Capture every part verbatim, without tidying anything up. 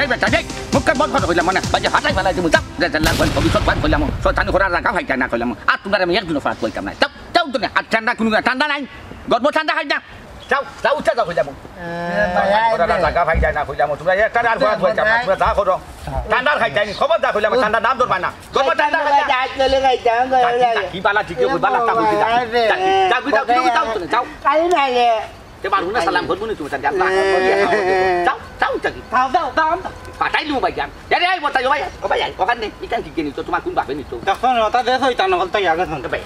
এই বেটা, এই মুখে বন্ধ করে কইলাম না, বাজে ফাটাই ফালাই দিমু, যাও, যা, যা, লাগবে, ভবিষ্যৎ বান কইলাম, শয়তানি করার জায়গা পাইতা না কইলাম, আর তোমরা আমি একদিনও ফারাত কইতাম না, যাও, যাও তুমি, আর ঠান্ডা কোনো ঠান্ডা নাই, গরম ঠান্ডা খাই না, যাও, যাও, উঠে যাও কইলাম। শয়তানি করার জায়গা পাইতা না কইলাম, তোমরা একটা আর ফারাত কইতাম না, তোমরা যা করো, ঠান্ডার খাইতাই নি, খবর যা কইলাম, ঠান্ডা নাম ধরবা না, গরম ঠান্ডা খাইতাম। কি বালা ঠিক, বালা তা বুঝি, যাও, যাও, যাও, যাও, যাও, যাও, যাও। তে পারবো না, সালাম করবো না তুমি, যাও, যাও, যাও, যাও, যাও। যাও, যাও, যাও। পাঠাই দিমু ভাই, যান। আরে, এই, বতাই, ও ভাই, ও ভাই, ওখানে নেই, এখান থেকে নিত, তোমার কোন ভাবে নিত? দেখো না, ওটা দেশ ওইটা নকল তো ইয়াকে শুনতে। ভাই,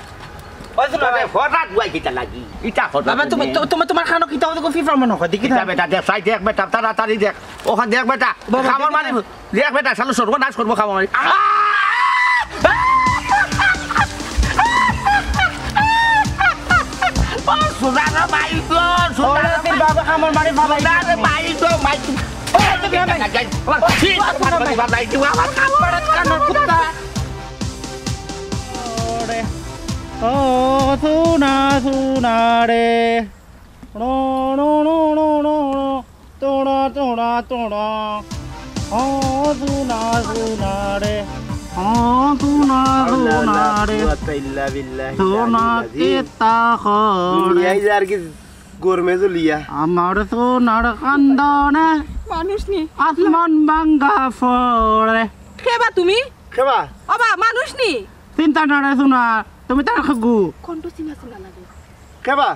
ওই তো ভাই, হঠাৎ বুয়াই কিতা লাগি? ইটা হঠাৎ বাবা, তুমি, তুমি। তো-, তুমি তোমার খানো কিতা ওদের কফি ফার্ম মনে হয়, দেখি ইটা না। বেটা, দেখ, সাই দেখ বেটা, তাড়াতাড়ি দেখ। ওখান দেখ বেটা, বাবা, খাবার দেখি মারি, না। দেখ বেটা, শালা সর্বনাশ করবো খাবার মারি। আহ! ও, সোজা না, ভাই গো, সোজা ওরে, না, তোর ভাই। বাবা খাবার মারি ফালাই সোজা রে, দিছে। ভাই গো, ভাই। ও, তো ভাই। আমার খাবার। কানোর কুত্তা। ওরে, ও সোনা, সোনা রে। No, no, no, no, no, no. তোড়া, তোড়া, তোড়া। ও সোনা, সোনা রে। ও সোনা, সোনা রে। লা কুওয়াতা ইল্লা বিল্লাহি সোনা আলিল আজিম। কিতা করে? দুনিয়ায় যে আর কি গরমে জ্বলিয়া। আমার সোনার কান্দনে মানুষ নি। আসমান ভাঙ্গা পড়ে। কেবা তুমি? কেবা? ওবা, মানুষ নি? চিন্তা না রে সোনা, তুমি তার খাগু। কণ্ঠ চিনা চিনা লাগে। কেবা?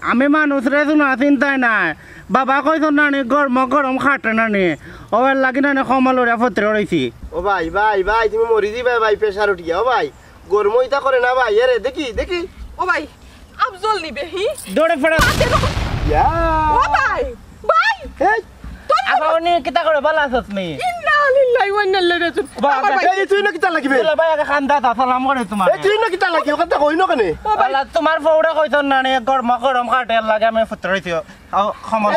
আমি মানুষ রে, হুনা, চিন্তায় নাই। বাবা কইছইন নানি, গরম গরম খাটে নানি, অউ এর লাগি নানি কমল উড়িয়া ফতরে রইছি। ও ভাই, ভাই, ভাই, তুমি মরি দিবায় ভাই, প্রেশার উঠিয়া। ও ভাই, গরম ইতা করে না ভাই, এরে দেখি, দেখি। ও ভাই, আফজল নিবে, হি? দৌড়ে ফেরা। মাতে না। ইয়া। ও ভাই, ভাই। এই। তোর আফা, উনি কিতা করে, ভালা আছস নি? ইন্না লিল্লাহি ওয়া ইন্না ইলাইহি রাজিউন। বাবা, আমার ভাই। এই, তুই না কিতা লাগিবে? দুলাভাই, আগে খান্দা, তা সালাম করে তোমার। এই, তুই না কিতা লাগি? ওখান থেকে হইল কেনে? ও ভাই। আল্লাহ, তোমার ফৌড়া কইছইন নানি, গরম গরম খাটে, এর লাগি আমি ফতরে রইছি। আও, ক্ষমা।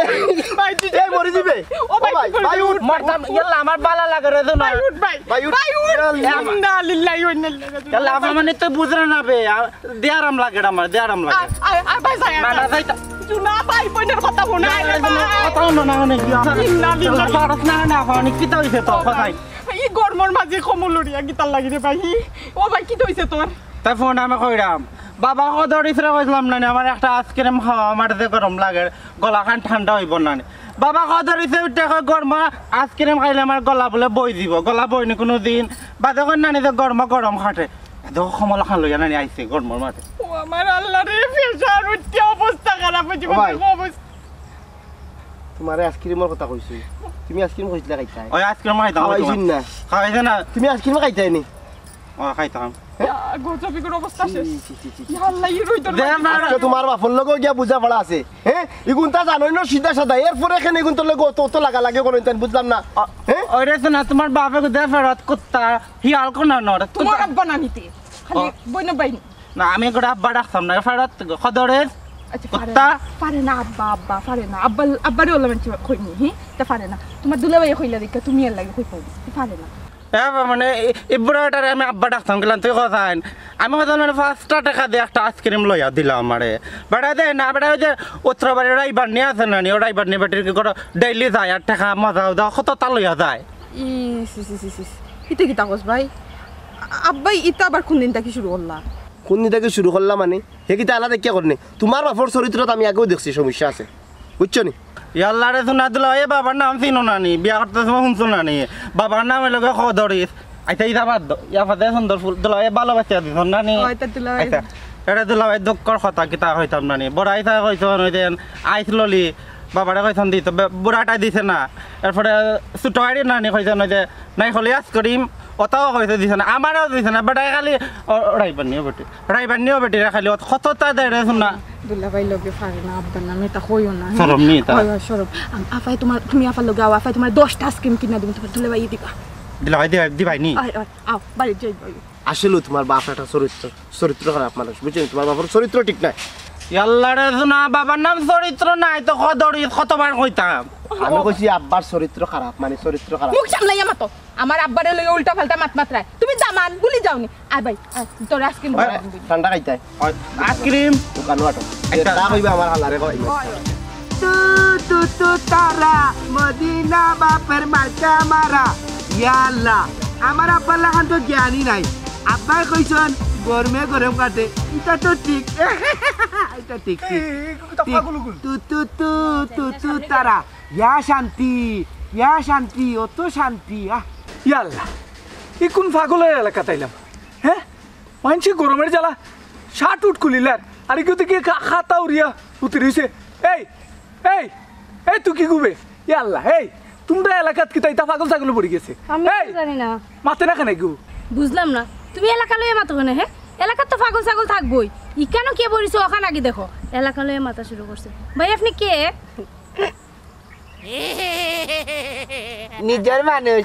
ভাই, তুই এই, মরি দিবে। ও ভাই, ও ভাই, তুই ভাই, উঠ। মরতাম, ইয়াল্লা, আমার ভালা লাগে রে, হুনা। ভাই, উঠ ভাই। ভাই, উঠ। ভাই, উঠ। ইয়াল্লা। ইন্না লিল্লাহি ওয়া ইন্না ইলাইহি রাজিউন। ইয়াল্লা, আমার মানে তো বুঝরে না বে, আ, দে আরাম লাগে আমার, দে আরাম লাগে। আয়, আয়, আয়, ভাই, যাই, না, না, যাই তো। জুনা ভাই, বোনের কথা হুনা, ইয়াল্লা, আয়, রে, ভাই। কথা হুনো না, মানে কি? ইন্না লিল্লাহি। পারস না, না, পারনি, কিতা হইছে তোর? ও ভাই। কথাই। ই গরমর মাঝে কমল উড়িয়া কিতার লাগি রে ভাই? ও ভাই, কিতা হইছে তোর? তাই ফোন আমি কইরাম, বাবা কদরিছরে কইছলাম নানি, আমার একটা আইসক্রিম খাওয়া, আমার যে গরম লাগে, গলাখান ঠান্ডা হইব নানি। বাবা কদরিছে উঠে কয়, "গরম আইসক্রিম খাইলে আমার গলা বুলে বই দিব, গলা বইনি কোনো দিন।" বাদে কয় নানি যে গরম গরম খাটে। দেখো কমল খান লইয়া নানি আইছে গরমর মাঝে। ও আমার আল্লাহ রে, প্রেশার উঠতে অবস্থা খারাপ হইছে, ও ভাই। কোন অবস্থা? তোমারে আইসক্রিমর কথা কইছি, তুমি আইসক্রিম খাইছিলা খাইতায়? ওই আইসক্রিম খাইতাম, খাওয়াইছি খাইতাম। না। খাওয়াইছে না। তুমি আইসক্রিম খাইতায় নি? ও, খাইতাম। ইয়া, গজব, ইগুর অবস্থা শেষ। ছি, ছি, ছি, ছি, ছি। ইয়া আল্লাহ, ই রইদর দে মাঝে। না। আজকে তোমার বাপর লগেও গিয়া বুঝা পড়া আছে। হ্যাঁ? ইগুন তা জানোই না সিধা সাদা। এরপরে এখানে ইগুন তোর লগে অত, অত লাগা লাগে কোনো ইনসান, বুঝলাম না। আ, হ্যাঁ? ওরে শোনা, তোমার বাপে দে ফেরত কুত্তা, হিয়াল কোন নর, তোমার কুত্তা। আব্বা না নিতে। খালি ও। বইন বাইন। না, আমি করে আব্বা ডাকতাম না, ফেরত কদরের আচ্ছা, পারে কুত্তা। না, পারে না আব্বা, আব্বা, পারে না। আব্বা, আব্বারে ওলা মানছি কইনি, হি? তা পারে না। তোমার দুলাভাই কইলা দেখে তুমি এর লাগি কই পাও। পারে না। এ বাবা, মানে, ই, ই বুড়াটারে আমি আব্বা ডাকতাম, গেলাম, তুই কথা আইন। আমি কথা মানে পাঁচটা টাকা দিয়ে একটা আইসক্রিম লইয়া দিলাম আমারে। বেটা দে না, বেটা ওই যে উত্তরবাড়ির রাইবার নিয়ে আছে না নি, ও রাইবার নিয়ে বেটির কি করে ডেইলি যায় আর টাকা মজা উদা কত তা লইয়া যায়। ই, সি, সি, সি, সি, সি। ইতে কিতা কস ভাই? আ-, আব্বাই ইতা আবার কোন দিন থাকি শুরু করলা? কোন দিন থাকি শুরু করলা মানে? হে কিতা আলা দেখিয়া করনি? তোমার বাপর চরিত্রত আমি আগেও দেখছি সমস্যা আছে। বুঝছো নি? ইয়াল্লা রে, শোনা দিলা, এ বাবার নাম চিনো না নি? বিয়া করতে সময় শুনছো না নি? বাবার নাম হইল গিয়া খদরিস। আচ্ছা, ইতা বাদ দাও। ইয়া ফাতে সুন্দর ফুল দিলা, এ ভালোবাসা দিছ না নি? ও, এটা দুলাভাই। আচ্ছা, এটা দুলাভাই দুঃখর কথা, কিতা কইতাম না নি? বড় আইসা কইছন ওই যে আইস ললি, বাবারে কইছন দিত, বে-, বুড়াটা দিছে না। এরপরে ছোট আইডি নানি কইছন ওই যে নাই খলি আইসক্রিম, ওটাও কইছে দিছে না, আমারও দিছে না, বেটায় খালি ও-, রাইবার নিও বেটি। রাইবার নিও বেটিরে খালি, অত কততা দেয় রে, শোনা। দুলাভাই লগে পারে না, আব্বার নামে এটা কইও না, হ্যাঁ? শরম নি তা? হয়, হয়, শরম। আম-, আফাই তোমার, তুমি আফার লগে আও, আফাই তোমার দশটা আইসক্রিম কিনা দিমু, তোমার দুলাভাই দিবা। দুলাভাই দিবা, দিবাই নি? হয়, হয়, আও, বাড়ি যাই, বাড়ি। আসলে তোমার বাপ একটা চরিত্র, চরিত্র খারাপ মানুষ, বুঝছো নি? তোমার বাপর চরিত্র ঠিক নাই। ইয়াল্লা রে, শোনা, বাবার নাম চরিত্র নাই তো কদরি, কতবার কইতাম। আমি কইছি আব্বার চরিত্র খারাপ, মানে চরিত্র খারাপ। মুখ সামলাইয়া মাতো। আমার আব্বারে লইয়া উল্টা পাল্টা মাত মাতরায়। তুমি দামান, ভুলি যাওনি। আয় ভাই, আয়, তোর আইসক্রিম ওই, খাওয়াই দিবি। ঠান্ডা খাইতায়। ওই, আইসক্রিম। দোকানো আটো। একটা চা কইবা আমার হালারে কই। তু তু তু তারা, মদিনা বাপের মার্কা মারা। ইয়া আল্লাহ, আমার আব্বার লাখান তো জ্ঞানই নাই। আব্বায় কইছন গরমে গরম কাটে, ইটা তো ঠিক। ইটা ঠিক, ঠিক। এই, এই, এই, ঠিক। পাগল, পাগল। তু তু তু তু তু তারা। ইয়া শান্তি, ইয়া শান্তি, অত শান্তি, আহ। ইয়া আল্লাহ, ই কোন পাগলর এলাকাত আইলাম? হ্যাঁ? মানষে গরমর জ্বালা শার্ট উট খুলিলার, আর কেউ দেখি খা-, খাতা উড়িয়া উতরি রইছে। এই, এই, এই, তুই কি গুবে? ইয়া আল্লাহ, এই, তোমরা এলাকাত কিতা ইতা পাগল ছাগল পড়ি গেছে? আমি তো এই, জানি না। মাতে না কেনে গু? বুঝলাম না, তুমি এলাকা লইয়া মাতো কেনে, হ্যাঁ? এলাকাত তো পাগল ছাগল থাকবোই। ইকানো কে বলিছে, ওখান আগে দেখো। এলাকা লইয়া মাতা শুরু করছে। ভাই, আপনি কে? নিজের মানুষ।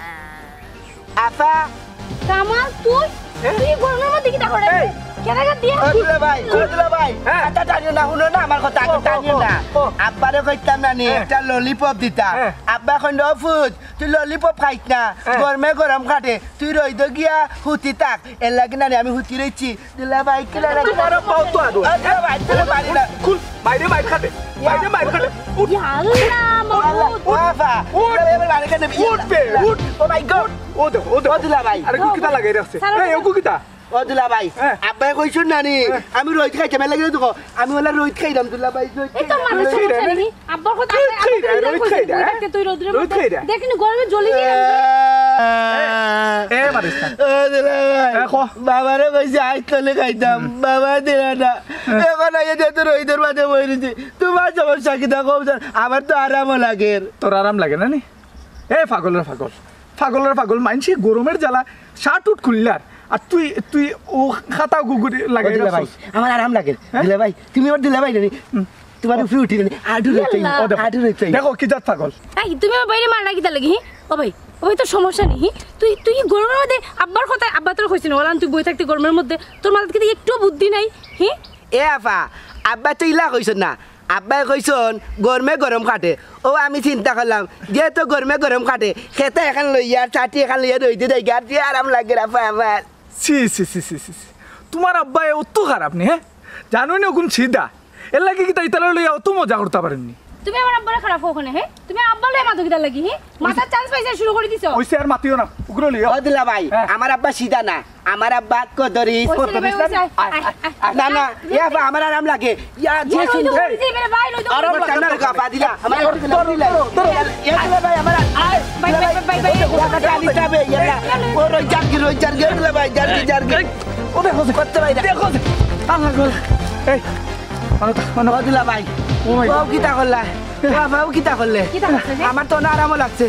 আফা। কামাল, তুই? হ্যাঁ? তুই গরমের মধ্যে কিতা করে? এই। কেনাকাটা দিয়া? ও দুলা ভাই, ও দুলা ভাই। হ্যাঁ। আচ্ছা, টানিও না, হুনো না আমার কথা, আগে ও, ও, টানিও ও, না। ও। আব্বারে কইতাম না নি, হ্যাঁ। একটা ললিপপ দিতা। হ্যাঁ। আব্বা কইন, "ও ফুত, তুই ললিপপ খাইস না, হ্যাঁ। গরমে গরম কাটে, তুই রইদ গিয়া হুতি থাক।" এর লাগি না নি আমি হুতি রইছি। দুলা ভাই, কিলা লাগে? তোমার পাও তো আদো। আ, দুলা ভাই, দুলা ভাই, না। খুল, বাইরে মাইর খাটে। বাইরে মাইর খাটে। উঠ। ইয়া আল্লাহ, মাহমুদ। ও বাবা। উঠ। দুলা ভাই, এবার বাইরে কেন? উঠ বে, উঠ। Oh my God। ও দেখো, ও দেখো। ও দুলা ভাই। আরে, কিতা লাগাই রাখছে? সারা এই, ও কিতা? ও দুলা ভাই, হ্যাঁ। আব্বাই কইছন না নি? হ্যাঁ। আমি রইদ খাইতাম, এর লাগি তো কও। আমি ওলা রইদ খাইলাম, দুলা ভাই, রইদ এই তো খাইলাম। মানুষ রইদ খাইলাম। সমস্যা নেই। আব্বার কথা রইদ আব্বাই খাইলাম, আব্বাই রইদ কইছে, খাইলাম, বুঝতে হ্যাঁ? তুই রোদ্রের রইদ মধ্যে খাইলাম। দেখনি গরমে জ্বলি গেলাম। এ, এ, মারিস না। ও দুলা ভাই, এ, ক। বাবারে কইছি আইস তলে খাইতাম, হুম। বাবা দিলা না। অখন আইয়া দিয়া তো রইদর মাঝে বই রইছি। তুমার সমস্যা কিতা কও ছাইন? আমার তো আরামও লাগের। তোর আরাম লাগে না নি? এ পাগলর পাগল, পাগলর পাগল, মাইনষে গরমর জ্বালা শার্ট উট খুললার, আর তুই, তুই অউ খাতা গুগুরি ও লাগাই দুলাভাই, রাখছস। আমার আরাম লাগের। হ্যাঁ? দুলাভাই, তুমি আমার দুলাভাই না নি? তুমার উপরে উঠি না নি? আডু রইছে, ইয়াল্লা। ও দেখো, আডু রইছে। দেখো কি জাত পাগল। এই, তুমি আমার ভাইরে মারলা কিতার লাগি, হি? ও ভাই, ও ভাই, তোর সমস্যা নি, হি? তুই, তুই গরমর মধ্যে আব্বার কথা, আব্বা তোরে কইছে না, অলান তুই বই থাকতে গরমর মধ্যে, তোর মাথাত কিতা একটুও বুদ্ধি নাই, হি? এ আফা, আব্বায় তো ইলা কইছইন না, আব্বায় কইছইন গরমে গরম কাটে। অউ আমি চিন্তা করলাম, যেহেতু গরমে গরম কাটে, খেতা এখান লইয়া আর ছাতি এখান লইয়া রইদে যাইগি, আর যে আরাম লাগের আফা আমার। ছি, ছি, ছি, ছি, ছি, ছি। তুমার আব্বায় অত খারাপ নি, হ্যাঁ? জানোই না কোন সিধা। এর লাগি কিতা ইতারে লইয়া অত মজা করতা পারেন নি? তুমি আমার আব্বারে খারাপ কও কেনে, হে? তুমি আব্বার লগে মাতো কিতার লাগি, হে? মাতার চান্স পাইছো, শুরু করি দিছো। অইছে, আর মাতিও না, উগরে লইয়া। ও দুলাভাই, হ্যাঁ। আমার আব্বা সিধা না, আমার আব্বা কদরিছ। অইছে রে ভাই, অইছে। আয়, আয়, আয়, আয়। না, না, এ আব্বা, আমার আরাম লাগে। ইয়া, যে ইয়া, রইদো সুন্দর। পড়ি যাইবে রে ভাই, রইদো আরাম পড়ি যাইবে। লাগে। আব্বা দিলা, আমার আরাম দিলা। ধরো, ধরো, ধরো। এ দুলাভাই, আমার আ-, আয়, ভাই, ভাই, ভাই, ভাই, ভাই, ভাই। আব্বা, আলিস যাবে, ইয়াল্লা। ও রই যারগি, রই যারগি, দুলাভাই, যারগি, যারগি। ও দেখো, করতে ভাই, দেখো। আল্লাহ গো। এই, মানো তো, মানো। ও দুলাভাই, ও ভাই। ও কিতা করলা? ও আব্বা, ও কিতা করলে? কিতা করছে যে? আমার তো না আরামও লাগছে।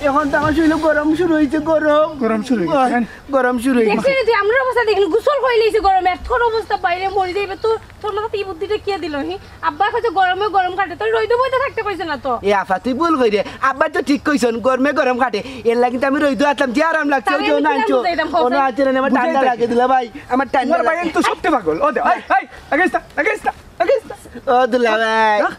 অখন তো আমার শরীরে গরম শুরু অইছে, গরম। গরম শুরু অইছে, ও, হ্যাঁ? গরম শুরু অইছে। দেখছস নি তুই, আমরার অবস্থা দেখলি, গোসল করি লইছি গরমে, আর তোর অবস্থা বাইরে মরি যাইবে, তোর, তোর মাথাত ই বুদ্ধিটা কে দিল, হি? আব্বায় কইছে গরমে গরম কাটে, তোর রইদো বইতে থাকতে কইছে না তো। এ আফা, তুই ভুল কইরে, আব্বায় তো ঠিক কইছইন, গরমে গরম কাটে, এর লাগি তো আমি রইদো আছলাম, যে আরাম লাগছে, তাহলে অউ যে আমি না কিতা আনছো, বুঝাইতাম, কও অনো ছাইন? আনছো না, আমার ঠান্ডা লাগে, দুলাভাই, আমার ঠান্ডা লাগে। তুমার ভাই তো সবচেয়ে পাগল। ও দে, এই, এই, আগে যা, আগে যা, আগে যা। ও দুলাভাই। হ্যাঁ?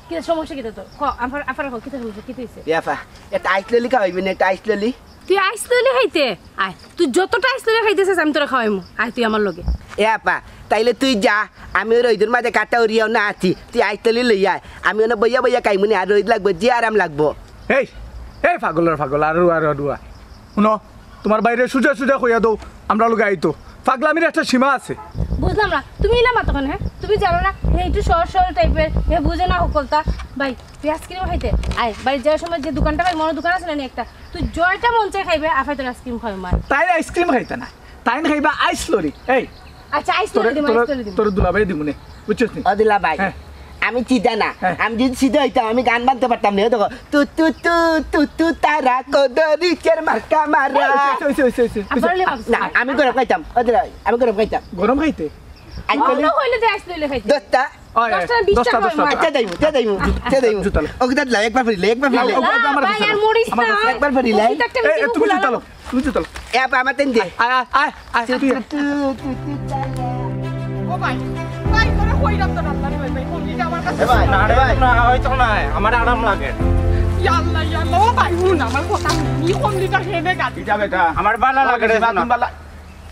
কিতা সমস্যা কিতা তোর? ক, আফার, আফার ক, কিতা সমস্যা, কিতা অইছে? এ আফা, একটা আইস ললি খাওয়াইবি না, একটা আইস ললি? তুই আইস ললি খাইতে? আয়, তুই যতটা আইস ললি খাইতে চাস, আমি তোরে খাওয়াইমু। আয় তুই আমার লগে। এ আফা, তাইলে তুই যা, আমি অউ রইদর মাঝে কাটা উড়িয়াও না আছি, তুই আইস ললি লইয়া আয়। আমি অনো বইয়া বইয়া খাইমু নে, আর রইদ লাগবো, যে আরাম লাগবো। এই, এই পাগলর পাগল, আর রুয়া, রুয়া, রুয়া। হুনো, তুমার ভাইরে সুজা সুজা কইয়া দেও, আমরার লগে আইতো। পাগলামির একটা সীমা আছে। বুঝলাম না, তুমি ইলা মাতো কেনে, হ্যাঁ? তুমি জানো না, হে একটু সহজ সরল টাইপের, হে বুঝে না হকলতা। ভাই, তুই আইসক্রিম খাইতে? আয়, বাড়িত যাওয়ার সময় যে দোকানটা পাই, মনো দোকান আছে না নি একটা? তুই জয়টা মন চায় খাইবে, আফায় তোর আইসক্রিম খাওয়াইবো। তাই আইসক্রিম খাইতা না, তাই খাইবা আইস লরি। এই, আচ্ছা, আইস তোরে, লরি দিমু, তোরে, আইস লরি দিমু। তোরে দুলাভাই দিমু নে, বুঝছস নি? ও দুলাভাই, হ্যাঁ। আমি সিধা না, হ্যাঁ। আমি যদি সিধা অইতাম, আমি গান বানতে পারতাম না। দেখো, তু তু তু, তু তু তারা, কদরিছের মার্কা মারা। এই, অইছে, অইছে, অইছে, অইছে। আবার লে মারছে। না, আমি গরম খাইতাম। ও দুলাভাই, আমি গরম খাইতাম। গরম খাইতে? আই বলে মনো অইলে যে আইস লইলে খাইতে। দশটা। ওই, ওই, দশটা, বিশটা দশটা, হয় দশটা। মার। তে যাইমু, তে যাইমু, তে যাইমু। জুতা লো। ও কিতা দিলা, একবার ফিরিলে, একবার ফিরিলে। ও, ও, ও, আমার ভাই, কাছে আর মরিস আমার না। কাছে। একবার ফিরিলে। এই, এই, তুমি জুতা লো। তুমি জুতা লো। এ, আপা, আমার টেন দে। আয়, আয়, আয়, আয়, তুই আয়। ও ভাই, ভাই, তোরে কইরাম তো আল্লাহ রে ভাই, ভাই, কমলিটা আমার কাছে এ ভাই, না, এ ভাই। না, হয়তো না, আমার আরাম লাগে। ইয়া আল্লাহ, ইয়া আল্লাহ, ও ভাই, হুন, আমার কথা হুন, ই কমলিটা খেয়ে নে গাছ। এটা বেটা। আমার ভালা লাগে রে, বালা, না। বালা।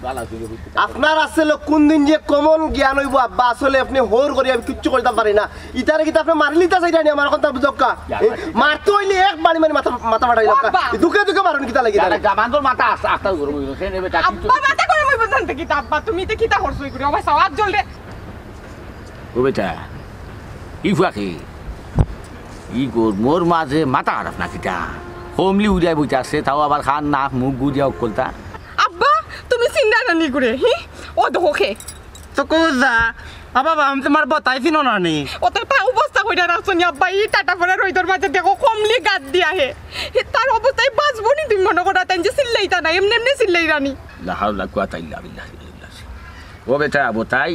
বালা, তুই বুঝতে পারবি। আপনার আসলে কোন দিন যে কমন জ্ঞান অইবো আব্বা, আসলে আপনি হোর করি আমি কিচ্ছু করতাম পারি না। ইতারে কিতা আপনি মারিলিতা চাইরা নি আমার কথা বুঝক্কা? ইয়া, এ, ইয়া। মারতে অইলে এক বাড়ি মারি মাথা, মাথা ফাটাই লক্কা। আব্বা। দুকে দুকে মারুন কিতা লাগি তারে? জামান্দর মাথা আস্তা, আস্তা গরম অইবো, সে নেবে তা কিচ্ছু। আব্বা, মাথা গরম অইবো জানতে কিতা আব্বা? তুমি ইতে কিতা করছো ইগুরে? ও ভাই, সওয়াত জ্বলরে। ও বেটা, ই ফুয়াকি, ই গরমর মাঝে মাথা খারাপ না কিতা? কমলি উড়িয়া বইতে আছে, তাও আবার খান নাক মুখ গুজিয়া অকলতা। আব্বা, তুমি চিন্তা না নি করে, হি? ও দেখো খে। তো কো যা, আ বাবা, আমি তোমার বতাই চিনো না নি? ও তো তা অবস্থা কইরা রাখছো নি আব্বা, ই টাটা পড়া রইদর মাঝে দেখো কমলি গাত দিয়া হে। হে, তার অবস্থায় বাঁচবো নি তুমি মনে করো, তাই যে চিল্লাইতা না, এমনি এমনি চিল্লাইরা নি। লা হাওলা কুয়াতা ইল্লা বিল্লাহ। ও বেটা, বতাই,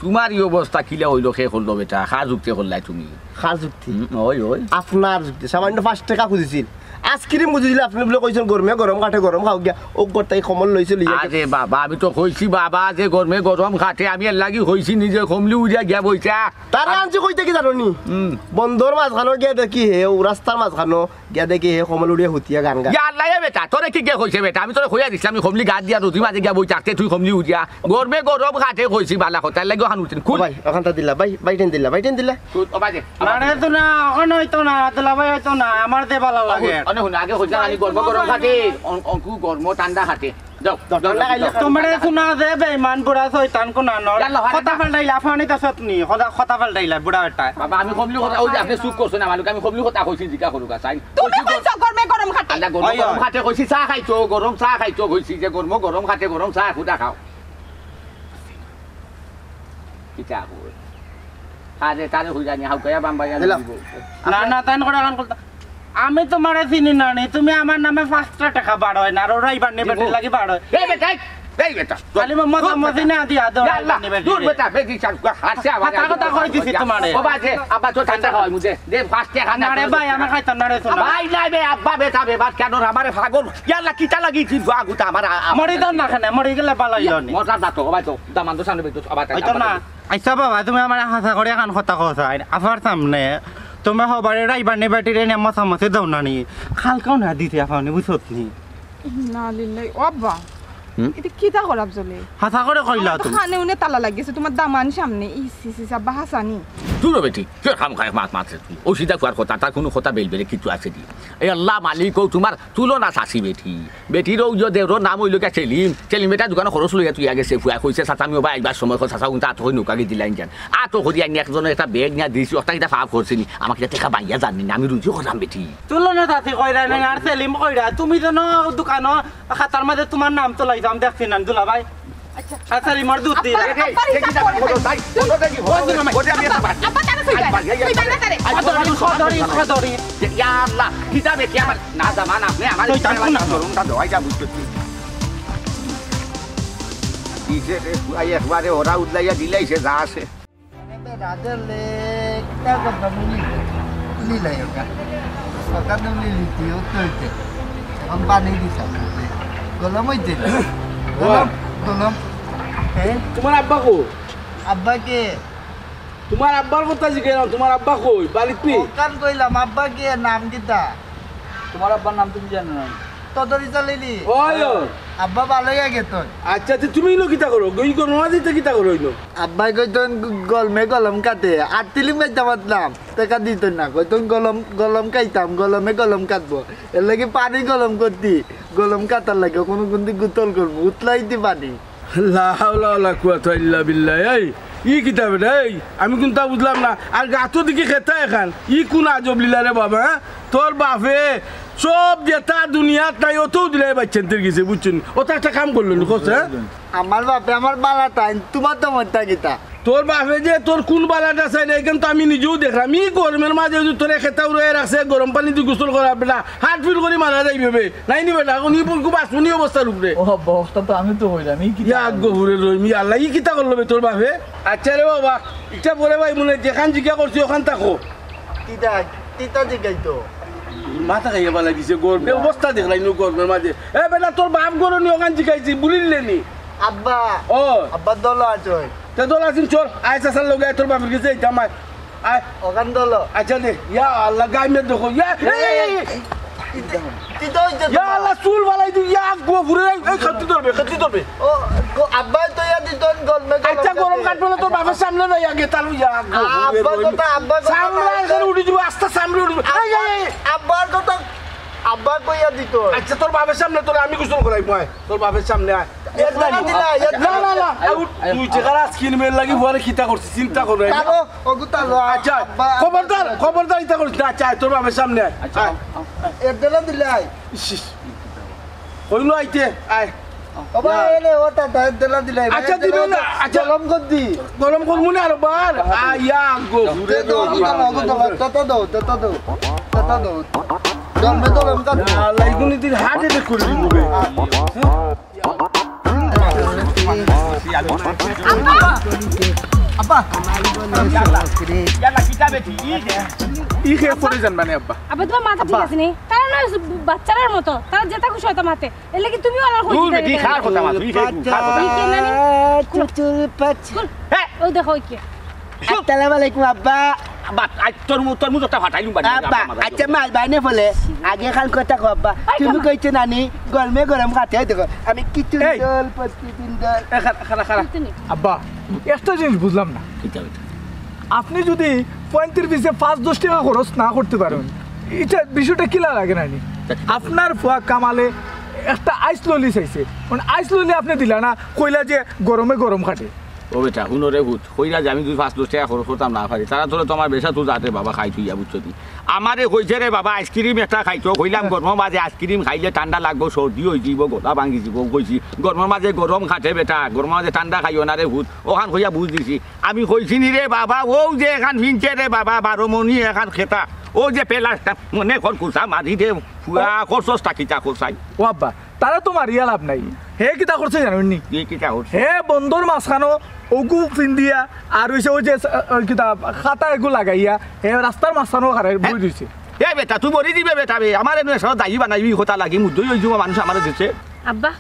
তোমার ই অবস্থা কিলা অইলো, কে করলো বেটা? কার যুক্তি করলাই তুমি? কার যুক্তি? হুম, ওই, ওই। আপনার যুক্তি। সামান্য পাঁচ টেকা খুজিছিল। আইসক্রিম খুজিছিল, আপনি বুলে কইছেন, "গরমে গরম কাটে, গরম খাও গিয়া।" ও করতে এই কমল লইছে, লইয়া আরে বাবা, আমি তো কইছি বাবা যে গরমে গরম কাটে, আমি এর লাগি কইছি নিজে কমলি উড়িয়া গিয়া বইতা। তারে আনছি কইতে কি জানো নি? হুম। বন্দর মাঝখানো গিয়া দেখি হে, ও রাস্তার মাঝখানো গিয়া দেখি হে কমল উড়িয়া হুতিয়া গান গায়। ইয়া আল্লাহ, এ বেটা, তোরে কি কে কইছে বেটা? আমি তোরে কইয়া দিছিলাম, আমি কমলি গাত দিয়া রুটি মাঝে গিয়া বই থাকতে, তুই কমলি উঠিয়া। গরমে গরম কাটে কইছি বালা কথা, এর লাগি ওখান উঠছেন। ও খুল। ভাই, ওখানটা দিলা, ভাই, ভাই টেন দিলা, ভাই টেন দিলা। তুই, ও ভাই দে, আমার মানে তো না, ওখানে হইতো না, দুলাভাই হইতো না, আমার দে বালা লাগে। অনে হুন, আগে কইছিলাম আমি গরমে গরম কাটে, অন-, অঙ্কু গরম ঠান্ডা কাটে। যাও, যাও, যাও, যাও। তোমারে শোনা যে বেঈমান বুড়া শয়তান কোনানর। ইয়াল্লা, কথা পাল্টাইলা, ফানি তা সতনি, কথা, কথা পাল্টাইলা বুড়া বেটা। বাবা, আমি কমলি কথা, ওই যে আপনি চুপ করছেন আমার লোকে, আমি কমলি কথা কইছি, জিজ্ঞা করুক, আচ্ছা। তুমি কইছো গরমে গরম খাটে। আল্লাহ, গরম ওই, গরম ওই। খাটে কইছি, চা খাইছো, গরম চা খাইছো কইছি, যে গরম গরম খাটে, গরম চা খুদা খাও। কিতা কয়? আরে, তারে হুইরানি হাউকাইয়া বাম্বাইয়া দিলা। দিব। না, না, তাই করে এখন কথা। আমি তুমারে চিনি না নি, তুমি আমার নামে পাঁচটা টেকা বাড়ায় না, আর ওরাই বান্নি বেটির লাগি বাড়ায়। এই বেটা, এই, এই বেটা। খালি মজা মজি না দিয়া দেও, ইয়া আল্লাহ, রাইবান্নি বেটি দূর রে। বেটা, বেটি চাল, হাসে আবার কথা কথা কই দিছি তুমারে। ও বাজে, আবার তো ঠান্ডা হয় মুঝে। দে, পাঁচ টেকা না রে ভাই, আমি খাইতাম না রে, শোনা। ভাই নাই বে, আব্বা বেটা বে, বাদ কেন রে, আমারে পাগল। ইয়া আল্লাহ, কিতা লাগি দিন, আগুতা আমার, আ-, আ-, মরি দাও না কেনে, মরি গেলে বালা অইলো নি। মজার দাঁত, ও ভাই তো, দামান তো সামনে বেটা, আবার তাই হয়তো না। আচ্ছা বাবা, তুমি আমারে হাছা করি এখন কথা কও চাই। আফার সামনে তুমি হবারে রাইবান্নি বেটিরে নিয়া মশা মশি দাও না নি। কালকেও না দিতে আফানি, বুঝছত নি? ইন্না লিল্লাহি। ও আব্বা, হুম? এটা কিতা করাব চলে? হাছা করে কইলা আমার তো তুমি। কানে উনে তালা লাগিছে, তুমার দামান সামনে। ইস, ইস, ইস, আব্বা হাছানি। দূর হ বেটি, কিওর খামোখা মাত মাতরে তুই? ও সিধা কুয়ার কথা, তার কুনু কথা বেলবেলে কিচ্ছু আছে দি। এই আল্লাহ মালিক, ও তুমার তুলনা চাচি বেটি। বেটির ও যে দেওরর নাম অইলো গিয়া সেলিম। সেলিম বেটা দোকানো খরচ লইয়া তুই আগে সে ফুয়া কইছে, "চাচা, আমি ওবা আইবার সময় কই, চাচা, উনটা আতো কই নৌকা গিয়ে দিলাইন যান।" আতো করি আইনি একজনে একটা ব্যাগ নিয়া দিছি, ওটা কিতা ফাফ করছে নি? আমাকে কিতা টেকা বাইয়া জানি না, আমি রুজি করলাম বেটি। তুলনা চাচি কইরা না, আর সেলিম কইরা। তুমি যেন দোকানো খাতার মাঝে তুমার নাম তো লাইতাম দেখছি না, দুলা ভাই। আচ্ছা। আচ্ছা, রিমোট দুধ দিয়ে। আব্বা, আব্বা, আব্বা, আব্বা, আব্বা, আব্বা, তারে কই যাই? কই যাই না তারে? আব্বা, তারে কই যাই? কই যাই না তারে? আব্বা, তারে কই যাই? কদরি, কদরি, কদরি। ইয়া আল্লাহ, কিতাবে কি আমার না জামান আপনি আমার শয়তান কোন? শরমটা দেওয়াই যা বুঝতে কি? কিসে রে, ভাই একবারে ওরা উদলাইয়া দিলাইছে যা আছে। রাজালে কিতা করবা মুনি? লিলাই ওকা। ওকা তো লিলিতি, ও তো হইতে। এখন পানি দিতাম। গলম হইতে। গলম, গলম। হ্যাঁ? তুমার আব্বা কো? আব্বা কে? তুমার আব্বার কথা জিজ্ঞেস না, তুমার আব্বা কই? বাড়িত নি? ওখান কইলাম, আব্বা কে? নাম কিতা? তুমার আব্বার নাম তুমি জানো না? তদরি চালিলি। ওই, ওই। আব্বা ভালোই আগে তো। আচ্ছা, তে তুমি ইনো কিতা করো? গই করো না দিতে কিতা করো ইনো? আব্বাই কইতন গ-, গলমে গলম কাটে। আর তিলিম খাইতাম পারতাম। টেকা দিত না। কইতন গলম, গলম খাইতাম, গলমে গলম কাটবো। এর লাগি পানি গলম করতি। গলম কাটার লাগে কোনো কোন দিক গুতল করবো। উতলাই দি পানি। লা হাওলা ওয়ালা কুওয়াতা ইল্লা বিল্লাহ। এই, ই কিতা বেটা? এই, আমি কুনতা বুঝলাম না। আর গাতো দেখি খেতা এখান। ই কুন আজব লীলা রে বাবা, হ্যাঁ? তোর বাপে সব যেতা দুনিয়াত নাই, অতও দিলাই বাইচ্চান্তির গেছে, বুঝছো নি? অতা একটা কাম করলো নি, কস, হ্যাঁ? আমার বাপে আমার বালা তাইন, তুমার তো মনটা কিতা? তোর বাপে যে তোর কুন বালাটা চাই না, এখান তো আমি নিজেও দেখলাম। ই গরমের মাঝে যদি তোরে খেতা উড়াইয়া রাখছে, গরম পানি দি গোসল করা বেটা, heart fail করি মারা যাইবে বে। নাই নি বেটা, এখন ই বলকু বাঁচবো নি অবস্থার উপরে। ও, অবস্থা তো আমি তো হইলাম, ই কিতা ইয়া করলো? গফুরে রহিম, ইয়া আল্লাহ, ই কিতা করলো বে তোর বাপে? আচ্ছা রে বাবা, ইটা পরে ভাই মনে যেখান জিজ্ঞা করছি ওখান থাকো। কিতা, কিতা জিগাইতো? মাথা খাইয়া বালা দিছে গরমে, অবস্থা দেখলাই নু গরমের মাঝে। এ বেটা, তোর বাপ গরু নি ওখান জিগাইছি, বুলিলে নি? আব্বা। ও। আব্বা দল আছে। তে দল আছিস, চল, আয় চাচার লগে, আয়, তোর বাপের গেছে যাইতাম, আয়। আয়। ওখান দল। আচ্ছা দে, ইয়া আল্লাহ, গাইমে দেখো, ইয়া, এই, এই, এই, এই। কিতা, কিতা হইছে ইয়া তোমার? আল্লাহ, চুল ফালাই দিও, ইয়া গফুরে, এই, এই, খাতি ধরবে, খাতি ধরবে। ও, গ-, আব্বায় তো ইয়া দিতন, গরমে গরম আচ্ছা, গরম কাটে। কাটবে না, তোর বাপের সামনে যাই আগে, তাহলে ইয়া, গফুরে আব্বার রহিম। কথা, আব্বার কথা চামড়া আছে। এখানে উঠে যাবে, আস্তা চামড়া উঠে যাবে। এই, এই, এই। আব্বার কথা, আব্বা কইয়া দিত। আচ্ছা, তোর বাপের সামনে তোরে আমি গোসল করাইমু, আয়। তোর বাপের সামনে আয়। এর জন্য দিলা, এর না, জন্য। না, না, আয়, উঠ। আয়, তুই আয়। যেখানে আজকে মেয়ের লাগি বুয়ারে কিতা করছিস, চিন্তা করো। তালো, ওগু তালো, আচ্ছা, আব্বা, খবরদার, আব্বা। খবরদার ইতা করিস না। আচ্ছা, আয়, তোর বাপের সামনে আয়। আচ্ছা, আয়। আও, আও। এর জন্য দিলাই। ইস, ইস। কইলো আইতে, আয়। ও ভাই, ইয়া। এনে ও তাতা, এর জন্য দিলাই। আচ্ছা, এর জন্য দিবে না, আচ্ছা। গরম কর দি। গরম করমু না আরো বার। আ, ইয়া, গো, দে, দে, ওগু তালো, ওগু তালো, তাতা দাও, তাতা দাও, তাতা দাও। গরমে গরম কাটবো। আল্লাহ, ইগুনি দিন heart attack করে দিব বে। আব্বা! আব্বা! ইয়ালা, কিতা বেটি, ই দে। ই খেয়ে পড়ে যান মানে আব্বা। আব্বা, তোমার মাথা ঠিক আব্বা। আছে নি? তারা না বাচ্চারার মতো, তারা যেটা খুশি হয়তো মাতে। এর লাগি তুমিও আমার দূর বেটি, কার কথা মাত, তুই খেয়ে দূর, কার কথা। ই কে নানি? চুচুর পাচ। হ্যাঁ। ও দেখো, ই কে? আসসালামু আলাইকুম আব্বা। আব্বা, আজ তোর মু-, তোর মুজটা ফাটাইলুম বাড়ি। আব্বা, আচ্ছা, মাল বাইনে বলে, আগে খান কথা কো আব্বা। এই তুমি কমা। কইছো নানি, গরমে গরম খাতে হয় দেখো। আমি কিছু এই। দল, প্রতিদিন দল। এ, খারা, খারা, খারা। আব্বা, একটা জিনিস বুঝলাম না। কিতা বেটা? আপনি যদি পয়েন্টের পিছে পাঁচ দশ টেকা খরচ না করতে পারেন, এটা বিষয়টা কিলা লাগে নানি? আপনার ফুয়া কামালে একটা আইস ললি চাইছে, মানে আইস ললি আপনি দিলা না, কইলা যে গরমে গরম কাটে। ও বেটা, হুনো রে ভূত, কইরা যে আমি দুই পাঁচ দশ টেকা খরচ করতাম না পারি, তারা তোরে তো আমার বেশা তুই যাতে বাবা খাই তুই ইয়া বুঝছো তুই। আমারে কইছে রে বাবা, আইসক্রিম একটা খাইতো। কইলাম, "গরমর মাঝে আইসক্রিম খাইলে ঠান্ডা লাগবো, সর্দি অই যিবো, গলা ভাঙ্গি যিবো।" কইছি, "গরমর মাঝে গরম খাটে বেটা, গরমর মাঝে ঠান্ডা খাইও না রে পুত।" অখান কইয়া বুঝ দিছি। আমি কইছি নি রে বাবা, অউ যে এখান ফিনছে রে বাবা, বারো মনি এখান খেতা, অউ যে পেলাসটা মনে কর কুসা মারি দে, ফুয়া করছস তা কিতা করছাই। ও আব্বা, তারা তো মারিয়া লাভ নাই। হে কিতা করছে জানো নি? কি কিতা করছে? হে বন্দর মাঝখানো অগু ফিন্দিয়া আর অইছে অউ যে, আহ, কিতা খাতা এগু লাগাইয়া হে রাস্তার মাঝখানো খাড়াই বই রইছে। এ বেটা, তুই মরি দিবে বেটা বে। আমার এনে সব দায়ী বানাইবি কথা লাগি, মুদ্দই অই যিবো মানুষ আমারে দিছে। আব্বা,